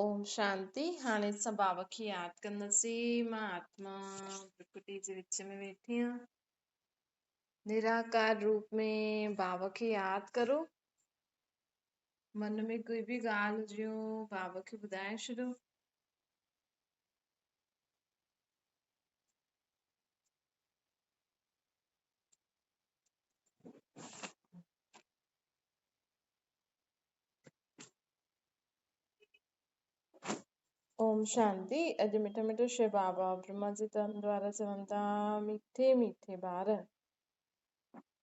اوم شانتي. هاڻي اسان بابا کي ياد ڪنداسين. مان آتما پرڪرتي جي وچ ۾ ويٺي آهيان. نراڪار روپ ۾ بابا کي ياد ڪرو. من ۾ ڪوئي به ڳالهه هجيو بابا کي ٻڌائي ڇڏيو. اوم شانتي. اڄ مٺا مٺا شو بابا برهما جي تن دوارا چون ٿا، مٺي مٺي ٻار،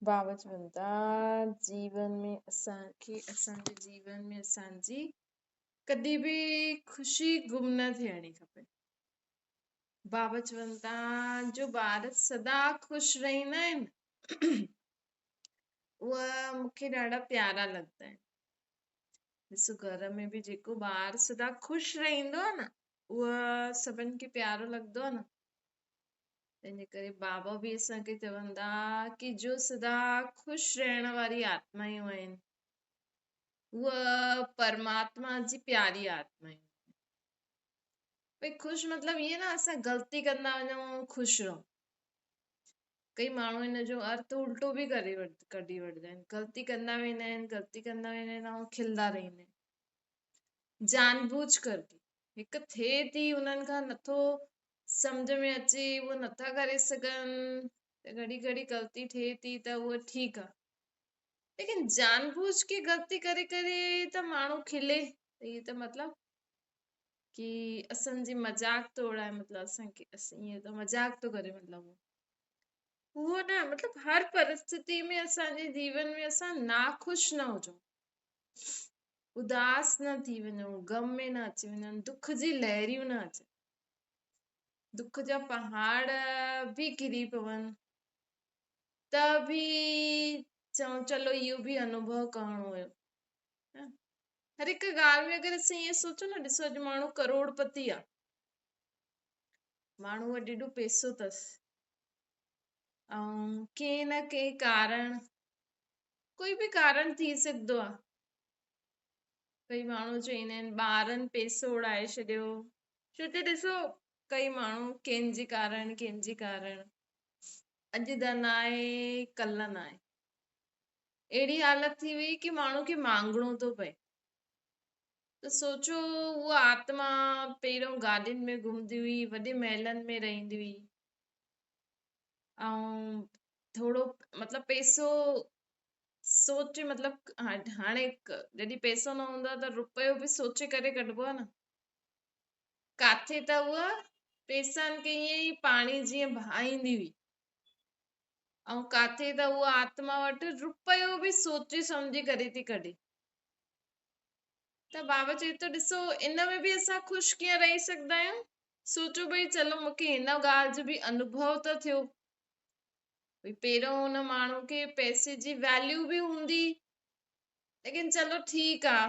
بابا چون ٿا جيون ۾ اسان کي اسان جي جيون ۾ اسان جي ڪڏهن به خوشي گم نه ٿيڻي کپي. بابا چون ٿا جو ٻار سدا خوش رهندا آهن اهي مون کي ڏاڍا پيارا لڳندا آهن. ڏسو گهر ۾ به جيڪو ٻار سدا خوش رهندو آهي نه اهو سڀن کي پيارو لڳندو آهي نه. تنهن جي ڪري بابا به اسان کي چوندا ڪي جو سدا خوش رهڻ واري آتمائون آهن اها پرماتما جي پياري آتمائون آهن. ڀئي خوش مطلب ائين نه اسان غلطي ڪندا وڃون خوش رهون. ڪئي ماڻهو ان جو ارٿ الٽو به ڪري ڪڍي وٺندا آهن، غلطي ڪندا ويندا آهن، غلطي ڪندا ويندا آهن ۽ کلندا رهندا آهن جان بوجھ ڪر ڪي. هڪ ٿئي ٿي انهن کان نٿو سمجھ ۾ اچي، اهو نٿا ڪري سگهن ته گهڙي گهڙي غلطي ٿئي ٿي ته اهو ٺيڪ آهي، ليڪن جان بوجھ ڪي غلطي ڪري ڪري ته ماڻهو کلي ته هي ته مطلب ڪي اسان جي مذاق ٿو اڙائي، مطلب اسان کي ائين ته مذاق ٿو ڪري، مطلب اهو نه، مطلب هر پرسٿتي ۾ اسان جي جيون ۾ اسان ناخوش نه هجون، اداس نه ٿي وڃون، غم ۾ نه اچي وڃون، دک جي لهريون نه اچن، دک جا پهاڙ به ڪري پون ته به چئون چلو اهو به انوڀو ڪرڻو هيو. هر هڪ ڳالهه ۾ اگر اسين ائين سوچون نه، ڏسو اڄ ماڻهو ڪروڙپتي آ، ماڻهو وٽ ايڏو پئسو اٿس ۽ ڪنهن نه ڪنهن ڪارڻ، ڪوئي به ڪارڻ ٿي سگهندو آ، ڪئي ماڻهو چوندا آهن ٻارن پئسو اڙائي ڇڏيو، ڇو ته ڏسو ڪئي ماڻهو ڪنهن جي ڪارڻ ڪنهن جي ڪارڻ اڄ ڌن آهي ڪلهه نه آهي، اهڙي حالت ٿي وئي ڪي ماڻهو کي مانگڻو ٿو پئي. ته سوچو اها آتما پهريون گاڏين ۾ گهمندي هئي، وڏي محلن ۾ رهندي هئي ۽ ٿورو مطلب پئسو سوچي مطلب هاڻي جڏهن پئسو نه هوندو آهي ته روپيو به سوچي ڪري ڪڍبو آهي نه، ڪاٿي ته اها پئسن کي ائين ئي پاڻي جيئن بهائيندي هئي ۽ ڪاٿي ته اها آتما وٽ روپيو به سوچي سمجهي ڪري ٿي ڪڍي. ته بابا چئي ٿو ڏسو ان ۾ به اسان خوش ڪيئن رهي سگهندا آهيون؟ سوچو ڀئي چلو مون کي هن ڳالهه جو به انوڀو ته ٿيو. ڀئي پهريون ان ماڻهو کي پئسي جي ويليو به هوندي، ليڪن چلو ٺيڪ آ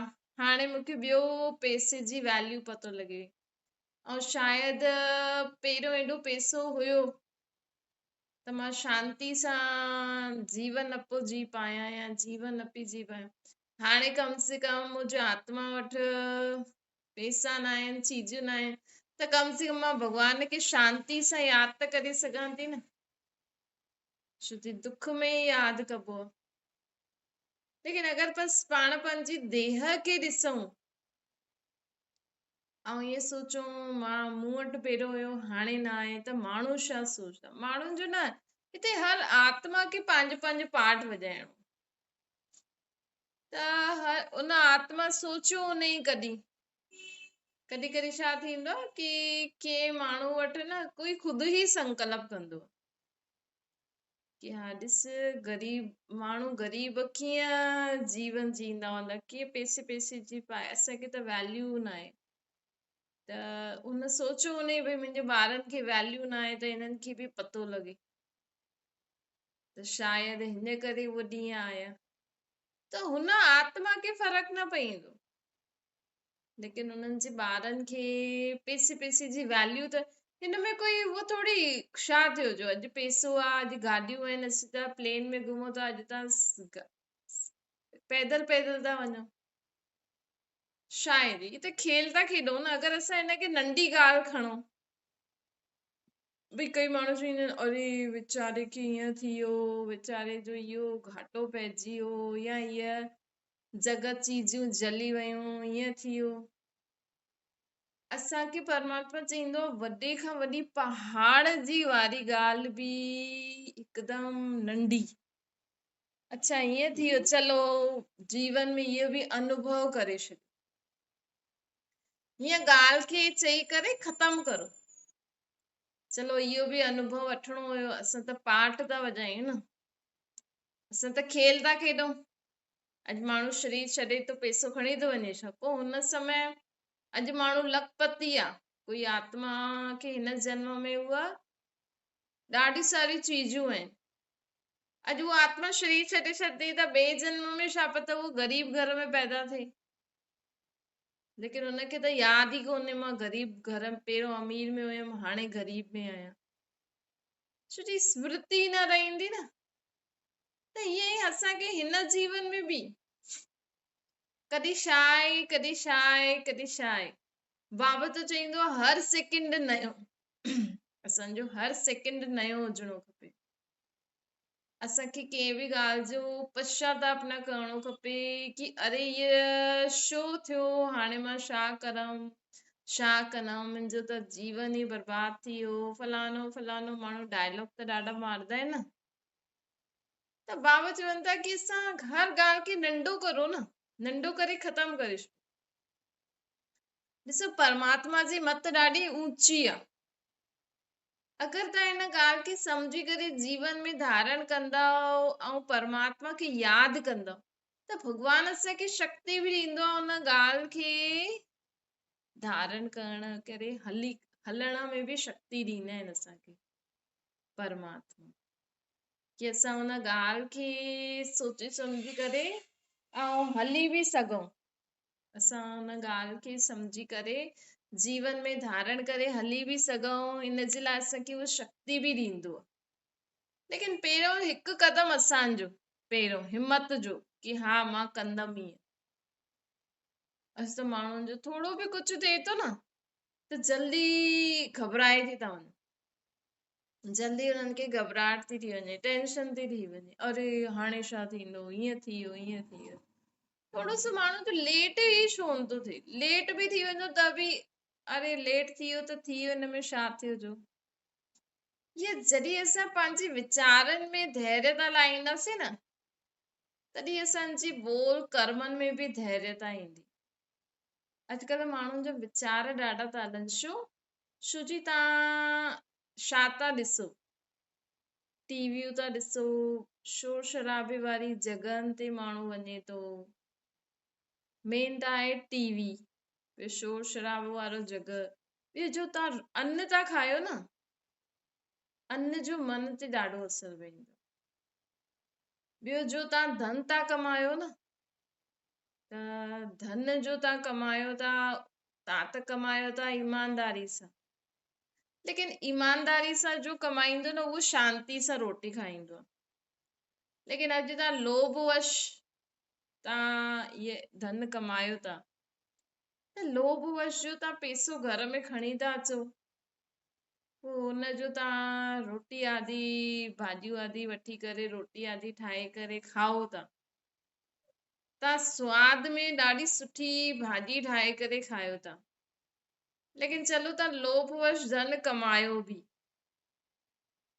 هاڻي مون کي ٻيو پئسي جي ويليو پتو لڳي. ۽ شايد پهريون ايڏو پئسو هيو ته مان شانتي سان جيون نه پيو جي پايان يا جيون نه پئي جي پايان. هاڻي ڪم سي ڪم منهنجي آتما وٽ پئسا نه آهن، چيزون نه آهن ته ڪم سي ڪم مان ڀڳوان کي شانتي سان ياد ته ڪري سگهان ٿي نه. ڇو ته دک ۾ ئي ياد ڪبو آهي. ليڪن اگر بس پاڻ پنهنجي ديهه کي ڏسون ۽ ائين سوچون مان مون وٽ پهريون هيو هاڻي نه آهي ته ماڻهو ڇا سوچندا. ماڻهن جو نه، هتي هر آتما کي پنهنجو پنهنجو پارٽ وڄائڻو ته هر ان آتما سوچيو ان ئي ڪڏهن ڪڏهن ڪڏهن ڇا ٿيندو آهي ڪي ڪنهن ماڻهو وٽ نه ڪوئي خود ئي سنڪلپ ڪندو آهي ڪي ها ڏس غريب ماڻهو غريب ڪيئن جيون جيئندا هوندا، ڪيئن پئسي پئسي جي پائي، اسان کي ته ويليو نه آهي. ته ان سوچيو ان ئي ڀئي منهنجي ٻارن کي ويليو نه آهي ته هنن کي به پتو لڳي ته شايد هن ڪري اهو ڏينهن آيا. ته هن آتما کي فرق نه پئيندو، ليڪن انهن جي ٻارن کي پئسي پئسي جي ويليو ته هن ۾ ڪوئي اهو ٿوري ڇا ٿيو جو اڄ پئسو آ، اڄ گاڏيون آهن، اسين ته پلين ۾ گهمون ٿا، اڄ تان پيدل پيدل ٿا وڃون. ڇا آهي هي ته کيل ٿا کيڏون نه اگر اسان هن کي ننڍي ڳالهه کڻون ڀئي ڪئي ماڻهو چوندا آهن اري ويچاري کي ائين ٿي ويو ويچاري جو اهو گهاٽو پئجي ويو يا هيء جڳت چيزون جلي ويون ائين ٿي ويو. اسان کي پرماتما چئيندو آهي وڏي کان وڏي پهاڙ جي واري ڳالهه به هڪدم ننڍي. اڇا ائين ٿي ويو چلو جيون ۾ اهو به انوڀو ڪري ڇڏيو. هيئن ڳالهه کي چئي ڪري ختم ڪرو. چلو اهو به انوڀو وٺڻو هيو اسان ته پاٺ ٿا وڄايون نه اسان ته کيل ٿا کيڏون. اڄ ماڻهو شرير ڇڏي ٿو پئسو کڻي ٿو وڃي ڇا پوء هن سمي اڄ ماڻهو لکپتي آ ڪوئي آتما کي هن جنم ۾ اها ڏاڍي ساريون چيزون آهن اڄ اها آتما شرير ڇڏي ڇڏي ته ٻئي جنم ۾ ڇا پتو اهو غريب گهر ۾ پيدا ٿئي ليڪن ان کي ته ياد ئي ڪونهي مان غريب گهر پهريون امير ۾ هيم هاڻي غريب ۾ آهيان ڇو جي سمرتي نه رهندي نه ته ائين ئي اسان کي هن جيون ۾ به ڪڏهن ڇا آهي ڪڏهن ڇا آهي ڪڏهن ڇا آهي بابا ته چئيندو آهي هر سيڪنڊ نيو اسان جو هر سيڪنڊ نيو هجڻو کپي اسان کي ڪنهن به ڳالهه جو پشچاتاپ نه ڪرڻو کپي ڪي اري هيء ڇو ٿيو هاڻي مان ڇا ڪرم ڇا ڪندم منهنجو ته جيون ئي برباد ٿي ويو فلاڻو فلاڻو ماڻهو ڊائلاگ ته ڏاڍا ماردا آهن نه ته بابا چون ٿا ڪي اسان هر ڳالهه کي ننڍو ڪرو نه ننڍو ڪري ختم ڪري ڇڏو ڏسو پرماتما جي مت ڏاڍي اوچي آ اگر توهان هن ڳالهه کي سمجهي ڪري جيون ۾ ڌارڻ ڪندؤ ۽ پرماتما کي ياد ڪندؤ ته ڀڳوان اسان کي شڪتي به ڏيندو آهي ان ڳالهه کي ڌارڻ ڪرڻ ڪري هلي هلڻ ۾ به شڪتي ڏيندا آهن اسان کي پرماتما ڪي اسان ان ڳالهه کي سوچي سمجهي ڪري ۽ هلي به سگهون اسان ان ڳالهه کي سمجهي ڪري جيون ۾ ڌارڻ ڪري هلي به سگهون ان جي لاء اسان کي اهو شڪتي به ڏيندو آهي ليڪن پهريون هڪ قدم اسان جو پهريون همت جو ڪي ها مان ڪندم ائين اڄ ته ماڻهن جو ٿورو به ڪجهه ٿئي ٿو نه ته جلدي گهٻرائي ٿي ٿا وڃن جلدي انهن کي گهٻراهٽ ٿي ٿي وڃي ٽينشن ٿي ٿي وڃي اري هاڻي ڇا ٿيندو هيئن ٿي ويو هيئن ٿي ويو ٿورو سو ماڻهو ته ليٽ ئي ڇو نه ٿو ٿئي ليٽ به ٿي وڃو ته به اري ليٽ ٿي ويو ته ٿي ويو ان ۾ ڇا ٿيو جو هي جڏهن اسان پنهنجي ويچارن ۾ ڌيريتا لائينداسين نه تڏهن اسان جي ٻول ڪرمن ۾ به ڌيريتا ايندي اڄڪلهه ماڻهن جا ويچار ڏاڍا ٿا هلن ڇو ڇو جي تان ڇا ٿا ڏسو ٽي ويون ٿا ڏسو شور شرابي واري جڳهن تي ماڻهو وڃي ٿو مين ته آهي ٽي وي ٻيو شور شرابو وارو جڳهه ٻيو جو تان ان ٿا کايو نه ان جو من تي ڏاڍو اثر پوندو ٻيو جو تان ڌن ٿا ڪمايو نه ته ڌن جو تان ڪمايو ٿا تان ته ڪمايو ٿا ايمانداري سان ليڪن ايمانداري سان جو ڪمائيندو نه اهو شانتي سان روٽي کائيندو آهي ليڪن اڄ تان لوڀ وش تان اهي ڌن ڪمايو ٿا ته لوڀ وش جو تان پيسو گهر ۾ کڻي ٿا اچو پوء ان جو تان روٽي آدي ڀاڄيون آدي وٺي ڪري روٽي آدي ٺاهي ڪري کائو ٿا تان سواد ۾ ڏاڍي سٺي ڀاڄي ٺاهي ڪري کايو ٿا ليڪن چلو تان لوڀ وش ڌن ڪمايو به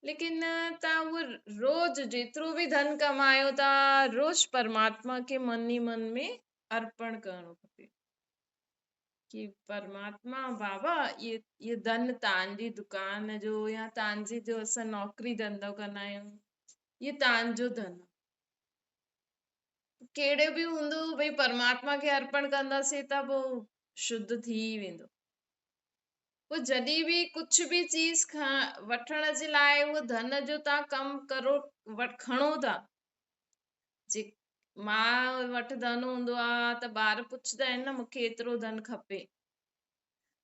ليڪن تان اهو روز جيترو به ڌن ڪمايو ٿا روز پرماتما کي من ئي من ۾ ارپڻ ڪرڻو کپي ڪي پرماتما بابا اهو ڌن تان جي دڪان جو يا تان جي جو اسان نوڪري ڌنڌو ڪندا آهيون اهو تان جو ڌن ڪهڙو به هوندو ڀئي پرماتما کي ارپڻ ڪنداسين ته پوء شڌ ٿي ويندو. پوء جڏهن به ڪجهه به چيز وٺڻ جي لاء اهو ڌن جو تان ڪم ڪرو کڻو ٿا جي ماء وٽ ڌن هوندو آ ته ٻار پڇندا آهن نه مونکي ايترو ڌن کپي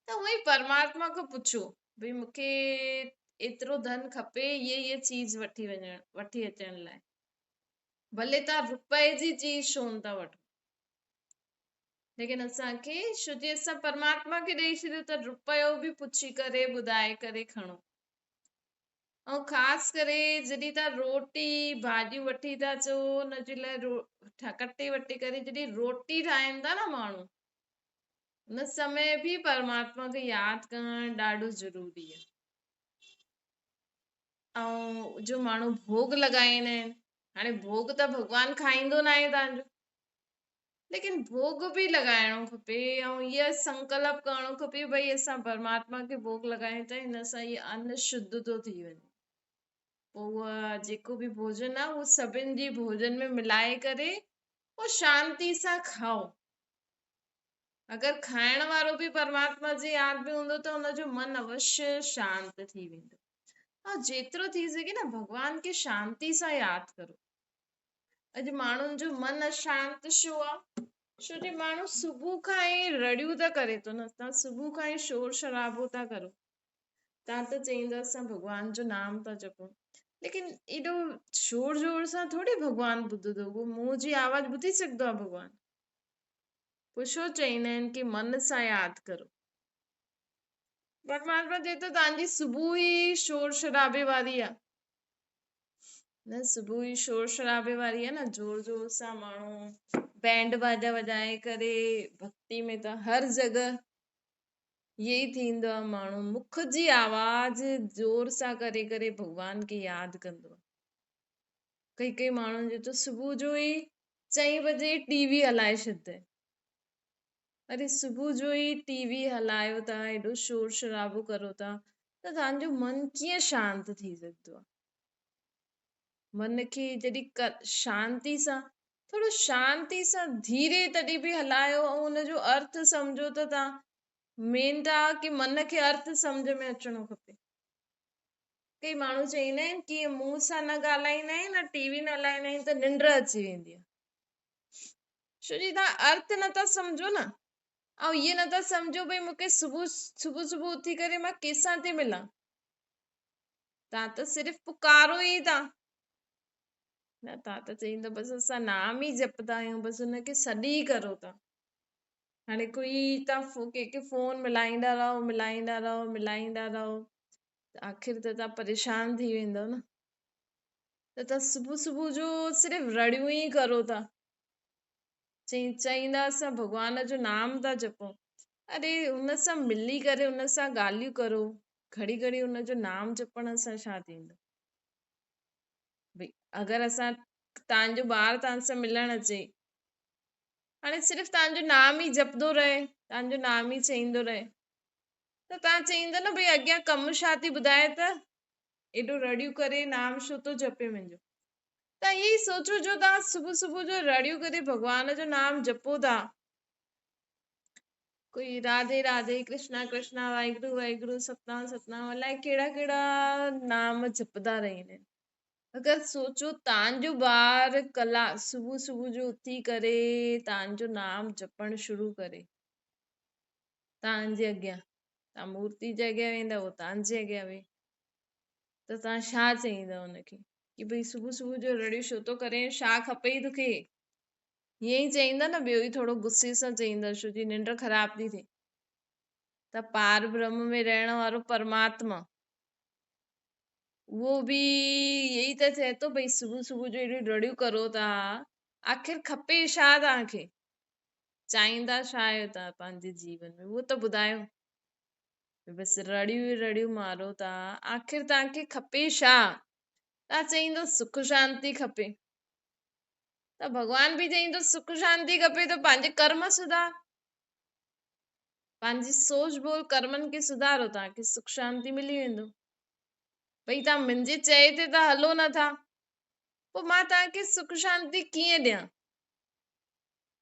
ته اهو ئي پرماتما کان پڇو ڀئي مونکي ايترو ڌن کپي هيء هيء چيز وٺي وڃڻ وٺي اچڻ لاء ڀلي تان رپئي جي چيز ڇو نه ٿا وٺو. ليڪن اسان کي ڇو جي اسان پرماتما کي ڏئي ڇڏيو ته رپيو به پڇي ڪري ٻڌائي ڪري کڻو. ۽ خاص ڪري جڏهن تان روٽي ڀاڄيون وٺي ٿا اچو ان جي لاء ڪٽي وٽي ڪري جڏهن روٽي ٺاهين ٿا نه ماڻهو ان سمي به پرماتما کي ياد ڪرڻ ڏاڍو ضروري آهي. ۽ جو ماڻهو ڀوڳ لڳائيندا آهن، هاڻي ڀوڳ ته ڀڳوان کائيندو ناهي تان جو، ليڪن ڀوڳ به لڳائڻو کپي ۽ اها سنڪلپ ڪرڻو کپي ڀئي اسان پرماتما کي ڀوڳ لڳايون ٿا هن سان هي ان شڌ ٿو ٿي وڃي. پوء اها جيڪو به ڀوڄن آهي اهو سڀن جي ڀوڄن ۾ ملائي ڪري پوء شانتي سان کائو. اگر کائڻ وارو به پرماتما جي ياد ۾ هوندو ته ان جو من اوشيه شانت ٿي ويندو. ۽ جيترو ٿي سگهي نه ڀڳوان کي شانتي سان ياد ڪرو. اڄ ماڻهن جو من اشانت ڇو آ؟ ڇو جي ماڻهو صبح کان ئي رڙيون ٿا ڪري ٿو نه، تان صبح کان ئي شور شرابو ٿا ڪرو، تان ته چئيندا اسان ڀڳوان جو نام ٿا جپون، ليڪن ايڏو شور زور سان ٿوري ڀڳوان ٻڌندو، اهو منهن جي آواز ٻڌي سگهندو آ ڀڳوان؟ پوء ڇو چئيندا آهن ڪي من سان ياد ڪرو. پرماتما چئي ٿو تان جي صبح ئي شور شرابي واري آ. نه صبح ئي شور شرابي واري آهي نه، زور زور سان ماڻهو بينڊ باجا وڄائي ڪري ڀڳتي ۾ ته هر جڳهه اهي ئي ٿيندو آهي، ماڻهو مک جي آواز زور سان ڪري ڪري ڀڳوان کي ياد ڪندو آهي. ڪئي ڪئي ماڻهن جو ته صبح جو ئي چئين بجي ئي ٽي وي هلائي ڇڏندا آهن. اري صبح جو ئي ٽي وي هلايو ٿا، ايڏو شور شرابو ڪرو ٿا ته توهان جو من ڪيئن شانت ٿي سگهندو آهي؟ من کي جڏهن شانتي سان ٿورو شانتي سان ڌيري تڏهن به هلايو ۽ ان جو ارٿ سمجهو ته توهان مين ته آهي ڪي من کي ارٿ سمجهه ۾ اچڻو کپي. ڪئي ماڻهو چوندا آهن ڪي منهن سان نه ڳالهائيندا آهن ۽ ٽي وي نه هلائيندا آهن ته ننڊ اچي ويندي آهي. ڇو جي توهان ارٿ نٿا سمجهو نه ۽ اهي نٿا سمجهو ڀئي مون کي صبح صبح صبح اٿي ڪري مان ڪنهن سان ٿي ملان. توهان ته صرف پڪارو ئي ٿا نه، توهان ته چئيندو بس اسان نام ئي جپدا آهيون، بس ان کي سڏ ئي ڪرو ٿا. هاڻي ڪوئي توهان ڪنهن کي فون ملائيندا رهو ملائيندا رهو ملائيندا رهو ته آخر ته توهان پريشان ٿي ويندو نه. ته توهان صبح صبح جو صرف رڙيون ئي ڪرو ٿا. چئيندا اسان ڀڳوان جو نام ٿا جپون، اري ان سان ملي ڪري ان سان ڳالهيون ڪرو، گهڙي گهڙي ان جو نام جپڻ سان ڇا ٿيندو؟ ڀئي اگر اسان تان جو ٻار تان سان ملڻ اچي، هاڻي صرف تان جو نام ئي جپندو رهي، تان جو نام ئي چئيندو رهي ته تان چئيندو نه ڀئي اڳيان ڪم ڇا ٿي ٻڌائي ته ايڏو رڙيون ڪري نام ڇو ٿو جپي منهنجو؟ ته ائين ئي سوچو جو توهان صبح صبح جو رڙيون ڪري ڀڳوان جو نام جپو ٿا، ڪوئي راڌي راڌي، ڪرشنا ڪرشنا، واهگرو واهگرو، ستنام ستنام، الائي ڪهڙا ڪهڙا نام جپدا رهندا آهن. اگر سوچو تان جو ٻار ڪلا صبح صبح جو اٿي ڪري تان جو نام جپڻ شروع ڪري تان جي اڳيان، تان مورتي جي اڳيان ويندا هو تان جي اڳيان ويهي ته تان ڇا چئيندا ان کي ڪي ڀئي صبح صبح جو رڙيون ڇو ٿو ڪرين، ڇا کپئي توکي؟ ائين ئي چئيندا نه، ٻيو ئي ٿورو غصي سان چئيندا ڇو جي ننڊ خراب ٿي ٿئي. ته پار برهم ۾ رهڻ وارو پرماتما اهو به ائين ئي ته چئي ٿو ڀئي صبح صبح جو اهڙيون رڙيون ڪرو ٿا، آخر کپي ڇا توهان کي؟ چاهيندا ڇا آهيو توهان پنهنجي جيون ۾ اهو ته ٻڌايو. بس رڙيون ئي رڙيون مارو ٿا، آخر توهان کي کپي ڇا؟ توهان چئيندو سک شانتي کپي ته ڀڳوان به چئيندو سک شانتي کپي ته پنهنجي ڪرم سڌار، پنهنجي سوچ ٻول ڪرمن کي سڌارو، توهان کي سک شانتي ملي ويندو. ڀئي توهان منهنجي چئي تي ته هلو نٿا، پوء مان توهان کي سک شانتي ڪيئن ڏيان؟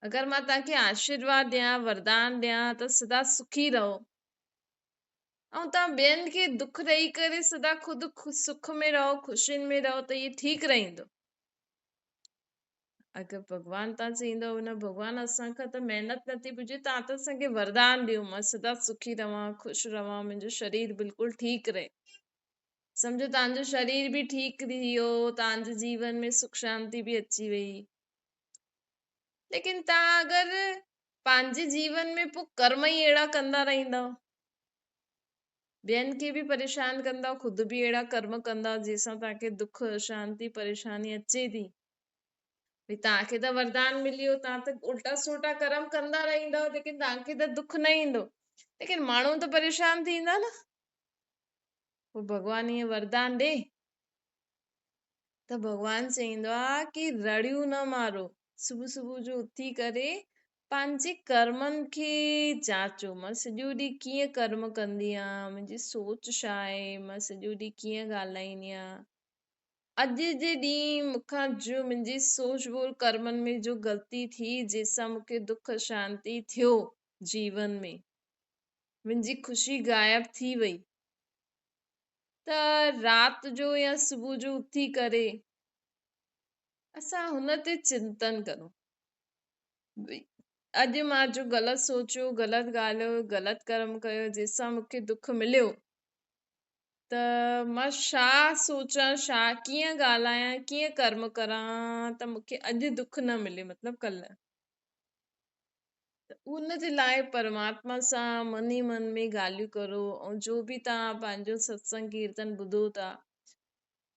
اگر مان توهان کي آشيرواد ڏيان، وردان ڏيان ته سدا سکي رهو ۽ توهان ٻين کي دک ڏئي ڪري سدا خود سک ۾ رهو، خوشين ۾ رهو ته اهي ٺيڪ رهندو. اگر ڀڳوان توهان چئيندو نه ڀڳوان اسان کان ته محنت نٿي پڄي، توهان ته اسان کي وردان ڏيو مان سدا سکي رهان، خوش رهان، منهنجو شرير بلڪل ٺيڪ رهي. سمجهو توهان جو شرير به ٺيڪ ٿي ويو، توهان جي جيون ۾ سک شانتي به اچي وئي. ليڪن توهان اگر پنهنجي جيون ۾ پوءِ ڪرم ئي اهڙا ڪندا رهندؤ، ٻين کي به پريشان ڪندؤ، خود به اهڙا ڪرم ڪندؤ جنهن سان توهان کي دک، اشانتي، پريشاني اچي ٿي. ڀئي توهان کي ته وردان ملي ويو، توهان ته الٽا سلٽا ڪرم ڪندا رهندؤ، ليڪن توهان کي ته دک نه ايندو، ليڪن ماڻهو ته پريشان ٿيندا نه. پوءِ ڀڳوان ائين وردان ڏي ته ڀڳوان چئيندو آ ڪي رڙيون نه مارو، صبح صبح جو اٿي ڪري پنهنجي ڪرمن کي جاچو. مان سڄو ڏينهن ڪيئن ڪرم ڪندي آهيان، منهنجي سوچ ڇا آهي، مان سڄو ڏينهن ڪيئن ڳالهائيندي آهيان، اڄ جي ڏينهن مون کان جو منهنجي سوچ ٻول ڪرمن ۾ جو غلطي ٿي، جنهن سان مون کي دک اشانتي ٿيو جيون ۾، منهنجي خوشي غائب ٿي وئي، ته رات جو يا صبح جو اٿي ڪري اسان هن تي چنتن ڪرون. اڄ مان جو غلط سوچيو، غلط ڳالهايو، غلط ڪرم ڪيو، جنهن سان مون کي دک مليو، ته مان ڇا سوچان، ڇا ڪيئن ڳالهايان، ڪيئن ڪرم ڪران ته مون کي اڄ دک نه ملي، مطلب ڪلهه. ته ان جي لاءِ پرماتما سان من ئي من ۾ ڳالهيون ڪرو ۽ جو به توهان پنهنجو ستسنگ ڪيرتن ٻڌو ٿا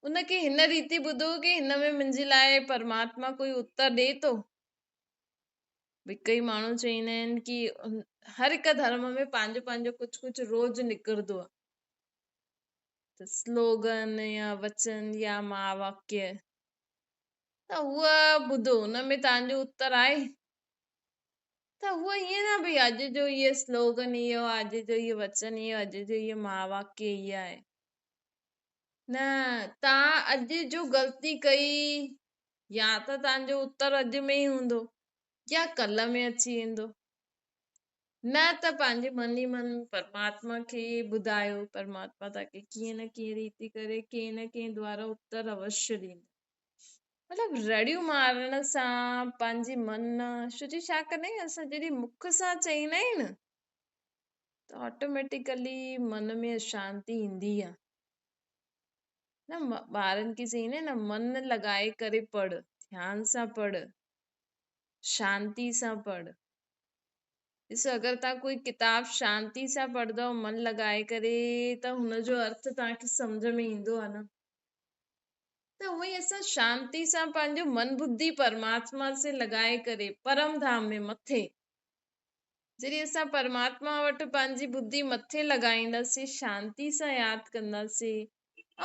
ان کي هن ريتي ٻڌو ڪي هن ۾ منهنجي لاءِ پرماتما ڪوئي اتر ڏئي ٿو. ڀئي ڪئي ماڻهو چوندا آهن ڪي هر هڪ ڌرم ۾ پنهنجو پنهنجو ڪجهه ڪجهه روز نڪرندو آهي، ته سلوگن يا وچن يا مهاواڪيه، ته هوءَ ٻڌو هن ۾ توهان جو اتر آهي. ته هوءَ ائين نه ڀئي اڄ جو اهو سلوگن اهو آهي، اڄ جو اهو وچن اهو، اڄ جو اهو مهاواڪيه اهو آهي. نه، توهان اڄ جو غلطي ڪئي يا ته توهان جو اتر اڄ ۾ ئي هوندو يا ڪلهه ۾ اچي ويندو. نه ته پنهنجي من ئي من پرماتما کي ٻڌايو، پرماتما توهان کي ڪيئن نه ڪيئن ريتي ڪري ڪنهن نه ڪنهن دوارا اتر اوشيه ڏيندو. مطلب رڙيون مارڻ سان پنهنجي من ڇو جي ڇا ڪندا آهيون اسان جڏهن مک سان چئيندا آهيون نه ته آٽوميٽيڪلي من ۾ اشانتي ايندي آهي. نه ٻارن کي چئيندا آهن نه من لڳائي ڪري پڙهه، ڌيان سان پڙهه، شانتي سان پڙهه. ڏسو اگر توهان ڪوئي ڪتاب شانتي سان پڙهندؤ من لڳائي ڪري ته هن جو ارٿ توهان کي سمجهه ۾ ايندو آهي نه. ته اونئن ئي اسان شانتي سان پنهنجو من ٻڌي پرماتما سي لڳائي ڪري پرم ڌام ۾ مٿي جڏهن اسان پرماتما وٽ پنهنجي ٻڌي مٿي لڳائينداسين، شانتي سان ياد ڪنداسين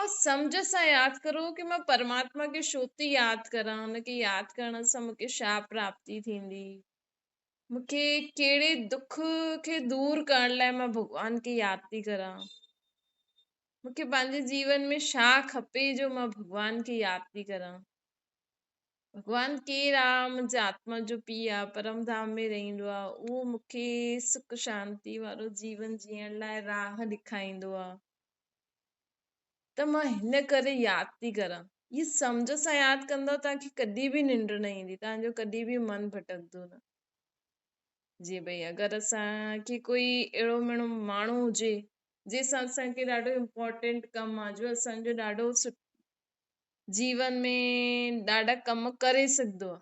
۽ سمجهه سان ياد ڪرو ڪي مان پرماتما کي ڇو ٿي ياد ڪران، ان کي ياد ڪرڻ سان مون کي ڇا پراپتي ٿيندي، مون کي ڪهڙي دک کي دور ڪرڻ لاءِ مان ڀڳوان کي ياد ٿي ڪران، مون کي پنهنجي جيون ۾ ڇا کپي جو مان ڀڳوان کي ياد ٿي ڪران، ڀڳوان ڪير آ، منهنجي آتما جو پيءُ آ، پرم ڌام ۾ رهندو آ، اهو مون کي سک شانتي وارو جيون جيئڻ لاءِ راهه ڏيکاريندو آ، ته مان هن ڪري ياد ٿي ڪران. هي سمجهه سان ياد ڪندؤ توهان کي ڪڏهن به ننڊ نه ايندي، توهان جو ڪڏهن به من ڀٽڪندو نه. جي ڀئي اگر اسان کي ڪوئي اهڙو ميڻو ماڻهو هجي جنهن سان اسان کي ڏاڍو امپورٽنٽ ڪم آ، جو اسان جو ڏاڍو جيون ۾ ڏاڍا ڪم ڪري سگهندو آ،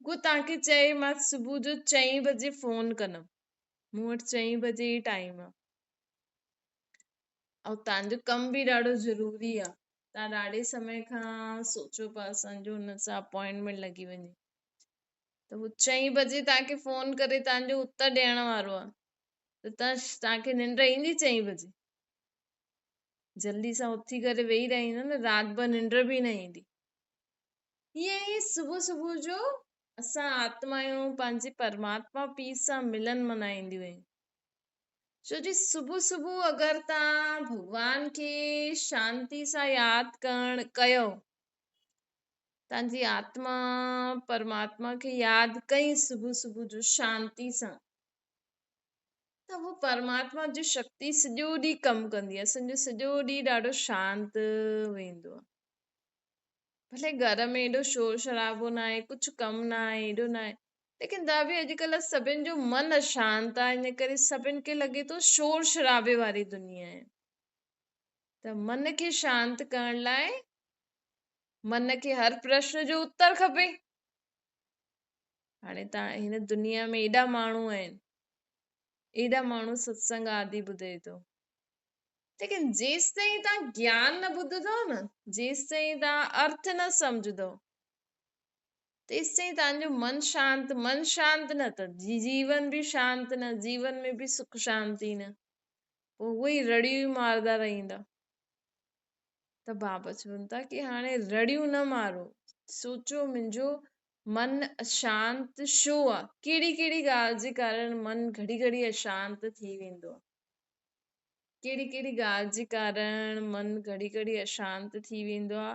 اهو توهان کي چئي مان صبح جو چئين بجي فون ڪندم، مون وٽ چئين بجي ئي ٽائيم آ ۽ توهان جو ڪم به ڏاڍو ضروري آ، توهان ڏاڍي سمي کان سوچو پيا اسان جو هن سان اپائنٽمينٽ لڳي وڃي، ته هو چئين بجي توهان کي فون ڪري توهان جو اتر ڏيڻ وارو آ، ته توهان کي ننڊ ايندي چئين بجي؟ جلدي سان اٿي ڪري ويهي رهندو نه، رات ڀر ننڊ به نه ايندي. ائين ئي صبح صبح جو اسان آتمائون پنهنجي پرماتما پيءُ سان ملن منائينديون آهن. ڇو جي صبح صبح اگر توهان ڀڳوان کي شانتي سان ياد ڪرڻ ڪيو، توهان جي آتما پرماتما کي ياد ڪئي صبح صبح جو شانتي سان، ته هو پرماتما جي شڪتي سڄو ڏينهن ڪم ڪندي آهي. اسان جو سڄو ڏينهن ڏاڍو شانت ويندو آهي. ڀلي گهر ۾ ايڏو شور شرابو نه آهي، ڪجهه ڪم نه آهي، ايڏو نه آهي، ليڪن ته به اڄڪلهه سڀني جو من اشانت آهي، ان ڪري سڀني کي لڳي ٿو شور شرابي واري دنيا آهي. ته من کي شانت ڪرڻ لاءِ من کي هر پرشن جو اتر کپي. هاڻي توهان هن دنيا ۾ ايڏا ماڻهو آهن، ايڏا ماڻهو ستسنگ آدي ٻڌي ٿو، ليڪن جيستائين توهان گيان نه ٻڌندؤ نه، جيستائين توهان ارٿ نه سمجهندؤ، تيستائين توهان جو من شانت، من شانت نه ته جيون به شانت نه، جيون ۾ به سک شانتي نه، پوء اهي ئي رڙيون ئي مارندا رهندا. ته بابا چون ٿا ڪي هاڻي رڙيون نه مارو، سوچو منهنجو من اشانت ڇو آ؟ ڪهڙي ڪهڙي ڳالهه جي ڪارڻ من گهڙي گهڙي اشانت ٿي ويندو آ؟ ڪهڙي ڪهڙي ڳالهه جي ڪارڻ من گهڙي گهڙي اشانت ٿي ويندو آ؟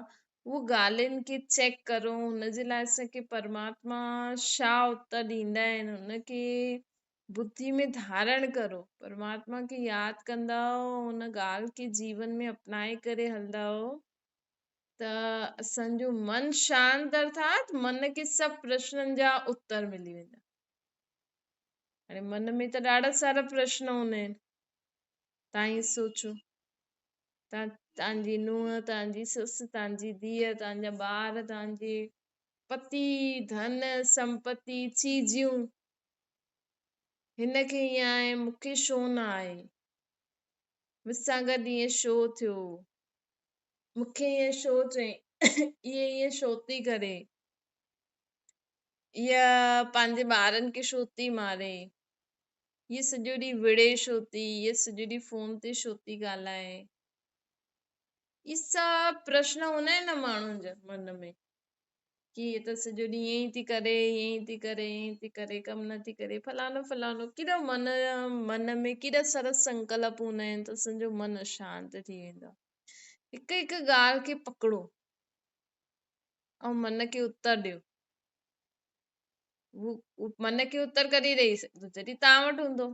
اهو ڳالهين کي چيڪ ڪرو، هن جي لاء اسان کي پرماتما ڇا اتر ڏيندا آهن هن کي ٻڌي ۾ ڌارڻ ڪرو، پرماتما کي ياد ڪندؤ، ان ڳالهه کي جيون ۾ اپنائي ڪري هلندؤ ته اسان جو من شانت ارٿات من کي سڀ پرشنن جا اتر ملي ويندا. هاڻي من ۾ ته ڏاڍا سارا پرشن هوندا آهن، تان ئي سوچو، تان جي نونهن، تان جي سس، تان جي ڌيء، تان جا ٻار، تان جي پتي، ڌن، سمپتي، چيزيون، هن کي ائين آهي، مون کي ڇو نه آهي، مون سان گڏ ائين ڇو ٿيو، مون کي ائين ڇو چئين، هيء ائين ڇو ٿي ڪري، هيء پنهنجي ٻارن کي ڇو ٿي ماري، هيء سڄو ڏينهن وڙهي ڇو ٿي، هيء سڄو ڏينهن فون تي ڇو ٿي ڳالهائي. اهي سڀ پرشن هوندا آهن نه ماڻهن جا من ۾ ڪي هيء ته سڄو ڏينهن ائين ئي ٿي ڪري، ائين ئي ٿي ڪري، ائين ئي ٿي ڪري، ڪم نه ٿي ڪري، فلاڻو فلاڻو، ڪيڏا من من ۾ ڪيڏا سارا سنڪلپ هوندا آهن ته اسان جو من اشانت ٿي ويندو آهي. هڪ هڪ ڳالهه کي پڪڙو ۽ من کي اتر ڏيو. هو من کي اتر ڪڏهن ڏئي سگهندو؟ جڏهن توهان وٽ هوندو.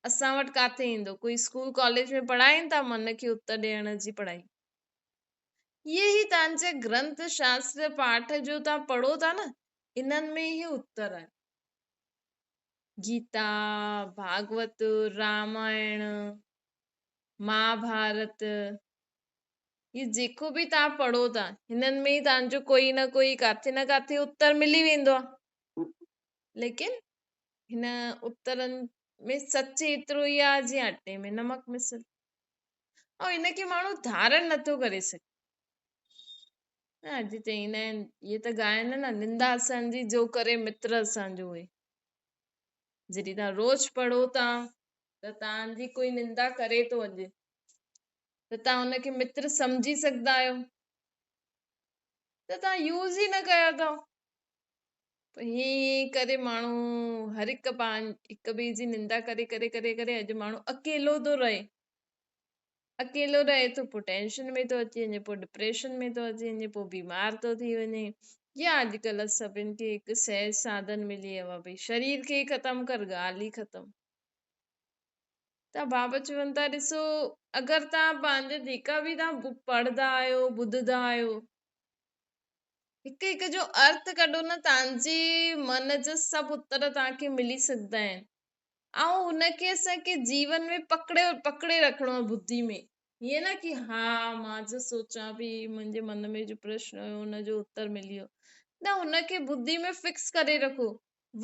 اسان وٽ ڪاٿي ايندو؟ ڪوئي اسڪول ڪاليج ۾ پڙهائين ٿا من کي اتر ڏيڻ جي پڙهائي؟ اهي ئي توهان جا گرنٿ شاستر پاٺ جو توهان پڙهو ٿا نه، انهن ۾ ئي اتر آهي. گيتا، ڀاڳوت، رامائڻ، مهاڀارت، هي جيڪو به توهان پڙهو ٿا، هنن ۾ ئي توهان جو ڪوئي نه ڪوئي ڪاٿي نه ڪاٿي اتر ملي ويندو آهي. ليڪن هن اترن ۾ سچ ايترو ئي آهي جيئن اٽي ۾ نمڪ مثل. ۽ ان کي ماڻهو ڌارڻ نٿو ڪري سگهي. نه اڄ چئيندا آهن اهي ته ڳائن نه نندا اسان جي جو ڪري متر اسان جو اهي. جڏهن توهان روز پڙهو ٿا ته توهان جي ڪوئي نندا ڪري ٿو اڄ ته توهان ان کي متر سمجهي سگهندا آهيو؟ ته توهان يوز ئي نه ڪيو اٿو. پوء ائين ائين ڪري ماڻهو هر هڪ پاڻ هڪ ٻئي جي نندا ڪري ڪري ڪري ڪري اڄ ماڻهو اڪيلو ٿو رهي، اڪيلو رهي ٿو پوء ٽينشن ۾ ٿو اچي وڃي، پوء ڊپريشن ۾ ٿو اچي وڃي، پوء بيمار ٿو ٿي وڃي. يا اڄڪلهه سڀن کي هڪ سهج ساڌن ملي ويو آهي ڀئي شرير کي ئي ختم ڪر ڳالهه ئي ختم. ته بابا چون ٿا ڏسو اگر توهان پنهنجا جيڪا به توهان پڙهندا آهيو ٻڌندا آهيو هڪ هڪ جو ارٿ ڪڍو نه توهان جي من جا سڀ اتر توهان کي ملي سگهندا آهن ۽ هن کي اسان کي جيون ۾ پڪڙي پڪڙي رکڻو آهي ٻڌي ۾ هيئن نه ڪي ها مان جو سوچان پئي منهنجي من ۾ جو پرشن هيو ان جو اتر ملي ويو نه هن کي ٻڌي ۾ فڪس ڪري رکو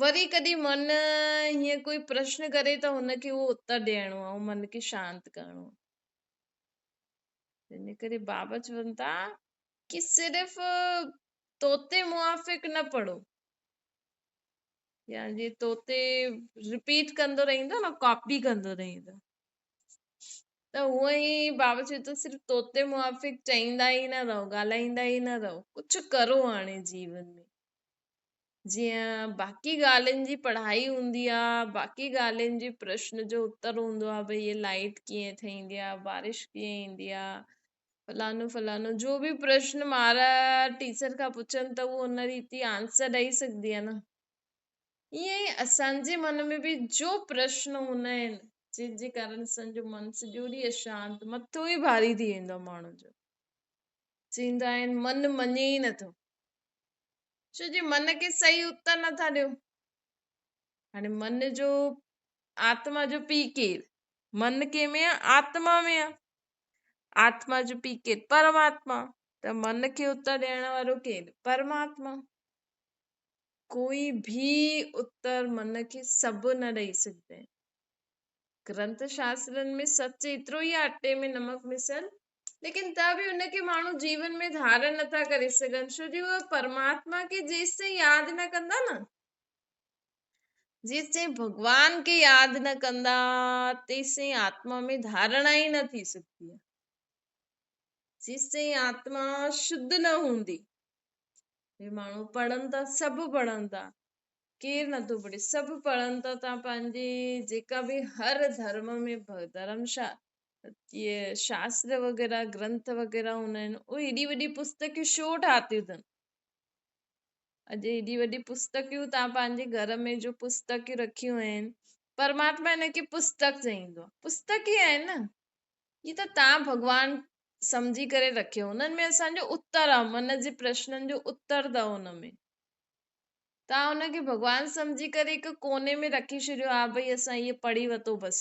وري ڪڏهن من هيئن ڪوئي پرشن ڪري ته هن کي اهو اتر ڏيڻو آهي من کي شانت ڪرڻو آهي ان ڪري بابا چون ٿا ڪي صرف طوطي موافق نه پڙهو يا جي طوطي رپيٽ ڪندو رهندو نه ڪاپي ڪندو رهندو ته هونئن ئي بابا چوي ٿو صرف طوطي موافق چئيندا ئي نه رهو ڳالهائيندا ئي نه رهو ڪجهه ڪرو هاڻي جيون ۾ جيئن باقي ڳالهين جي پڙهائي هوندي آ باقي ڳالهين جي پرشن جو اتر هوندو آ ڀئي هي لائيٽ ڪيئن ٺهيندي آ بارش ڪيئن ايندي آ فلانو فلانو جو به پرشن مار ٽيچر کان پڇن ته هو ان ريتي آنسر ڏئي سگهندي آهي نه. ائين ئي اسان جي من ۾ به جو پرشن هوندا آهن جن جي ڪارڻ اسان جو من سڄو ڏينهن اشانت مٿو ئي ڀاري ٿي ويندو آهي ماڻهو جو. چوندا آهن من مڃي ئي نٿو ڇو جي من کي صحيح اتر نٿا ڏيو. هاڻي من جو آتما جو پيء ڪير؟ من ڪنهن ۾ آهي؟ آتما ۾ آهي. آتما جو پيء ڪير؟ پرماتما. ته من کي اتر ڏيڻ وارو ڪير؟ پرماتما. ڪوئي به اتر من کي سڀ نه ڏئي سگهندا آهن. گرنٿ شاسترن ۾ سچ ايترو ئي آهي اٽي ۾ نمڪ مثل، ليڪن ته به ان کي ماڻهو جيون ۾ ڌارڻ نٿا ڪري سگهن، ڇو جو اهي پرماتما کي جيستائين ياد نه ڪندا نه، جيستائين ڀڳوان کي ياد نه ڪندا تيستائين آتما ۾ ڌارڻا ئي نه ٿي سگهندي آهي. جيستائين آتما شڌ نه هوندي. هي ماڻهو پڙهن ٿا، سڀ پڙهن ٿا، ڪير نٿو پڙهي، سڀ پڙهن ٿا. تان پنهنجي جيڪا به هر ڌرم ۾ ڌرم شاستر وغيره گرنٿ وغيره هوندا آهن، اهي هيڏي وڏي پستڪيون ڇو ٺاهيون اٿن؟ اڄ هيڏي وڏي پستڪيون تان پنهنجي گهر ۾ جو پستڪيون رکيون آهن، پرماتما هن کي پستڪ چئيندو آهي. پستڪ ئي آهن نه، هي ته تان ڀڳوان سمجهي ڪري رکيو، انهن ۾ اسان جو اتر آ، من جي پرشنن جو اتر اٿو ان ۾. تان ان کي ڀڳوان سمجهي ڪري هڪ ڪوني ۾ رکي ڇڏيو آ، ڀئي اسان هيء پڙهي ورتو بس.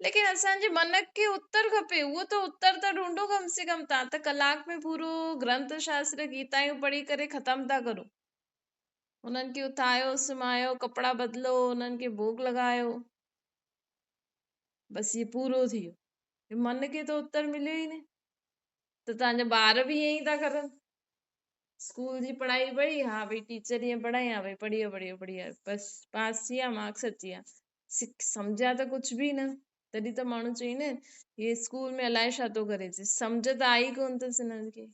ليڪن اسان جي من کي اتر کپي، اهو ته اتر ته ڍونڍو ڪم سي ڪم. تان ته ڪلاڪ ۾ پورو گرنٿ شاستر گيتايون پڙهي ڪري ختم ٿا ڪرو. انهن کي اٿايو، سمهايو، ڪپڙا بدلو، انهن کي ڀوڳ لڳايو، بس هي پورو ٿي ويو. من کي ته اتر مليو ئي نه. ته توهان جا ٻار به ائين ئي ٿا ڪرن. اسڪول جي پڙهائي پڙهي، ها ڀئي ٽيچر ائين پڙهائي، ها ڀئي پڙهي ويو پڙهي ويو پڙهي ويو، بس پاس ٿي ويا، مارڪس اچي ويا، سمجهيا ته ڪجهه به نه. تڏهن ته ماڻهو چئي نه هي اسڪول ۾ الائي ڇا ٿو ڪري اچي، سمجهه ته آئي ڪونه اٿس هنن کي.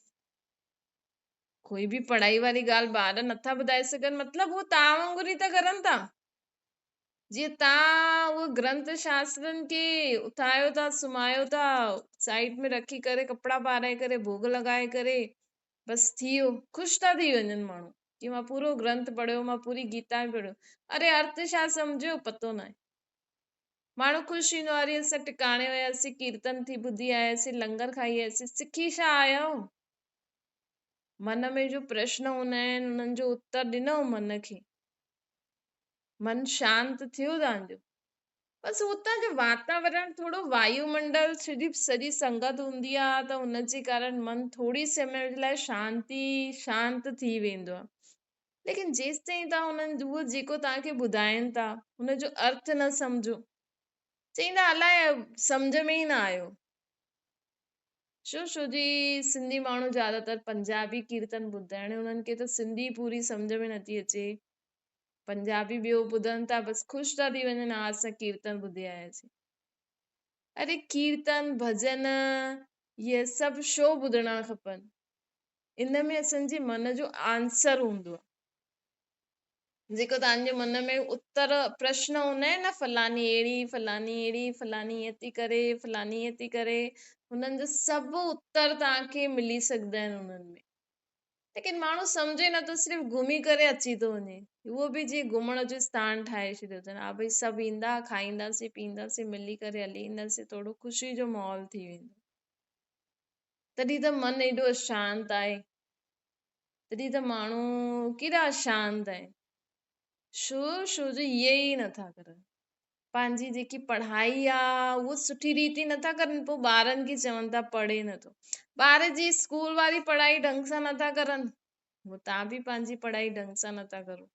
ڪوئي به پڙهائي واري ڳالهه ٻار نٿا ٻڌائي سگهن، مطلب هو توهان وانگر ئي ته ڪرن ٿا. جيئن توهان اهي گرنٿ شاسترن کي اٿايو ٿا، سمهايو ٿا، سائيڊ ۾ رکي ڪري، ڪپڙا پارائي ڪري، ڀوڳ لڳائي ڪري، بس ٿي ويو. خوش ٿا ٿي وڃن ماڻهو ڪي مان پورو گرنٿ پڙهيو، مان پوري گيتا به پڙهيو. اري ارٿ ڇا سمجهيو پتو ناهي. ماڻهو خوش ٿيندو آهي، اري اسان ٽڪاڻي وياسين، ڪيرتن ٿي ٻڌي آياسين، لنگر کائي آياسين، سکي ڇا آيا آهيو؟ من ۾ جو پرشن هوندا آهن انهن جو اتر ڏنو من کي. من شانت ٿيو تان جو. بس اتان جو واتاورڻ ٿورو وايو منڊل سڄي سڄي سنگت هوندي آ ته ان جي ڪارڻ من ٿوري سمي جي لاء شانتي شانت ٿي ويندو آ. ليڪن جيستائين تان انهن اهو جيڪو تان کي ٻڌائين ٿا ان جو ارٿ نه سمجهو، چئيندا الائي سمجهه ۾ ئي نه آيو. ڇو ڇو جي سنڌي ماڻهو زياده تر پنجابي ڪيرتن ٻڌندا آهن انهن کي ته سنڌي پوري سمجهه ۾ نٿي اچي. پنجابي ٻيو ٻڌن ٿا بس خوش ٿا ٿي وڃن ها اسان ڪيرتن ٻڌي آياسين. اري ڪيرتن ڀڄن اهي سڀ شو ٻڌڻا کپن. ان ۾ اسان جي من جو آنسر هوندو آهي. جيڪو توهان جي من ۾ اتر پرشن هوندا آهن نه فلاني اهڙي فلاني اهڙي فلاني ائين ٿي ڪري فلاني ائين ٿي ڪري انهن جو سڀ اتر توهان کي ملي سگهندا آهن انهن ۾. ليڪن ماڻهو سمجهي نٿو صرف گهمي ڪري اچي ٿو وڃي اهو به جيئن گهمڻ جو اسٿان ٺاهي ڇڏيو اٿن ها ڀئي سڀ ايندا کائينداسين پيئنداسين ملي ڪري هلي اينداسين ٿورو خوشي جو ماحول ٿي ويندو تڏهن ته من ايڏو اشانت آهي تڏهن ته ماڻهو ڪيڏا اشانت آهن شو شو جو اهي ئي نٿا ڪرن پنهنجي جيڪي پڙهائي آ اهو سٺي ريت ئي نٿا ڪرن پوء ٻارن کي چون ٿا پڙهي نٿو ٻار جي اسڪول واري پڙهائي ڍنگ سان نٿا ڪرن هو تان به پنهنجي پڙهائي ڍنگ سان نٿا ڪرو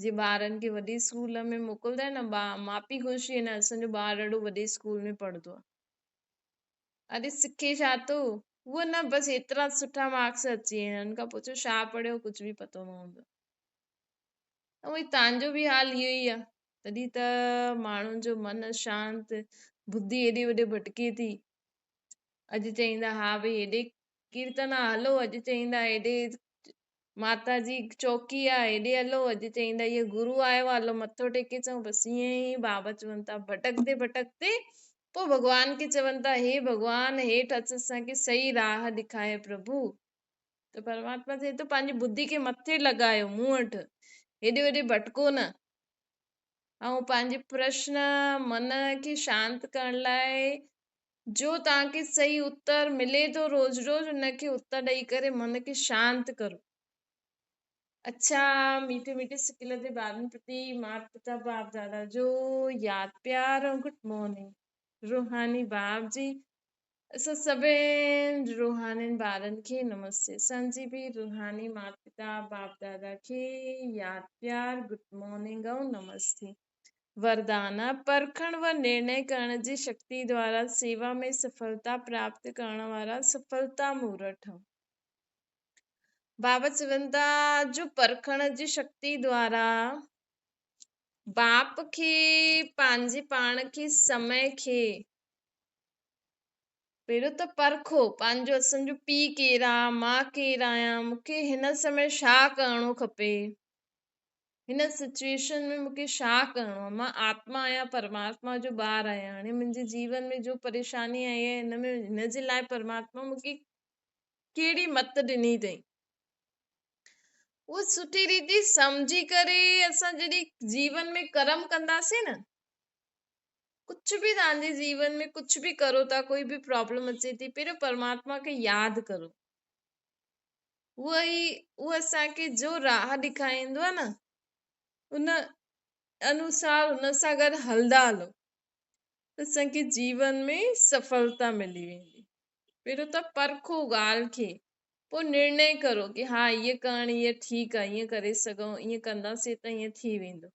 جي ٻارن کي وڏي اسڪول ۾ موڪلدا آهن نه ماء پيء خوش ٿي ويندا اسان جو ٻار ڏاڍو وڏي اسڪول ۾ پڙهندو آ اري سکي ڇا ٿو اهو نه بس ايترا سٺا مارڪس اچي ويا آهن ان کان پڇو ڇا پڙهيو ڪجهه به پتو نه هوندو اهو تان جو به حال اهو ئي آ تڏهن ته ماڻهن جو من اشانت، ٻڌي هيڏي هوڏي ڀٽڪي ٿي. اڄ چئيندا ها ڀئي هيڏي ڪيرتن آ هلو، اڄ چئيندا هيڏي ماتا جي چوڪي آ هيڏي هلو، اڄ چئيندا هيء گرو آيو آ هلو مٿو ٽيڪي اچون. بس ائين ئي بابا چون ٿا ڀٽڪندي ڀٽڪندي پوء ڀڳوان کي چون ٿا هي ڀڳوان هيٺ اچ اسان کي صحيح راهه ڏيکاء پرڀو. ته پرماتما چئي ٿو پنهنجي ٻڌي کي مٿي لڳايو مون وٽ هيڏي هوڏي ڀٽڪو نه. ۽ پنهنجي پرشن من کي شانت ڪرڻ لاء جو توهان کي صحيح اتر ملي ٿو روز روز ان کي اتر ڏئي ڪري من کي شانت ڪرو. اڇا ميٺي ميٺي سڪل تي ٻارن پرتي مات پتا باپ دادا جو ياد پيار ۽ گڊ مارننگ روحاني باپ جي. اسان سڀني روحانين ٻارن کي نمستي. اسان جي به روحاني مات پتا باپ دادا کي ياد پيار گڊ مارننگ ۽ نمستي. وردان، پرکڻ و نرڻي ڪرڻ جي شڪتي دوارا سيوا ۾ سڦلتا پراپت ڪرڻ وارا سڦلتا مورت ٺهو. بابا چون ٿا جو پرکڻ جي شڪتي دوارا باپ کي پنهنجي پاڻ کي سمي کي پهريون ته پرکو پنهنجو اسان جو پيء ڪير آ مان ڪير آهيان مون کي هن سمي ڇا ڪرڻو کپي هن سچويشن ۾ مون کي ڇا ڪرڻو آ مان آتما آهيان پرماتما جو ٻار آهيان هاڻي منهنجي جيون ۾ جو پريشاني آئي آهي هن ۾ هن جي لاء پرماتما مون کي ڪهڙي مت ڏني اٿئي اهو سٺي ريتي سمجهي ڪري اسان جڏهن جيون ۾ ڪرم ڪنداسين نه ڪجهه به توهان جي جيون ۾ ڪجهه به ڪرو ٿا ڪوئي به پرابلم اچي ٿي پهريون پرماتما کي ياد ڪرو اهو ئي اهو اسان کي جو راهه ڏيکاريندو آهي نه ان انوسار ان سان گڏ هلندا هلو ته اسان کي جيون ۾ سڦلتا ملي ويندي پهريون ته پرکو ڳالهه کي پوء نرڻي ڪرو ڪي ها ائين ڪرڻ ائين ٺيڪ آهي ائين ڪري سگهون ائين ڪنداسين ته ائين ٿي ويندو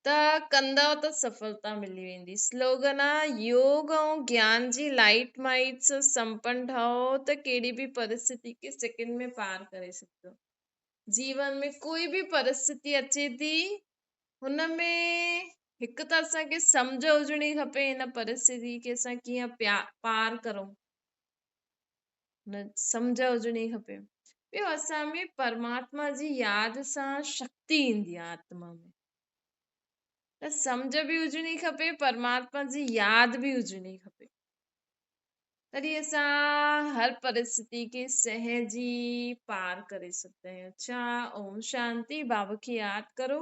ته ڪندؤ ته سڦلتا ملي ويندي. سلوگن آ يوگ ۽ گيان جي لائيٽ مائيٽ سان سمپن ٺهو ته ڪهڙي به پرسٿتي کي سيڪنڊ ۾ پار ڪري سگهندؤ. جيون ۾ ڪوئي به پرسٿتي اچي ٿي هن ۾ هڪ ته اسان کي سمجهه هجڻي کپي هن پرسٿتي کي اسان ڪيئن پار ڪرون. نه سمجهه هجڻي کپي. ٻيو اسان ۾ پرماتما جي ياد سان شڪتي ايندي آهي آتما ۾. ته سمجهه به هجڻي کپي پرماتما جي ياد به هجڻي کپي. تڏهن اسان هر پرسٿتي کي سهجي پار ڪري سگهندا آهيون. اڇا اوم شانتي بابا کي ياد ڪرو.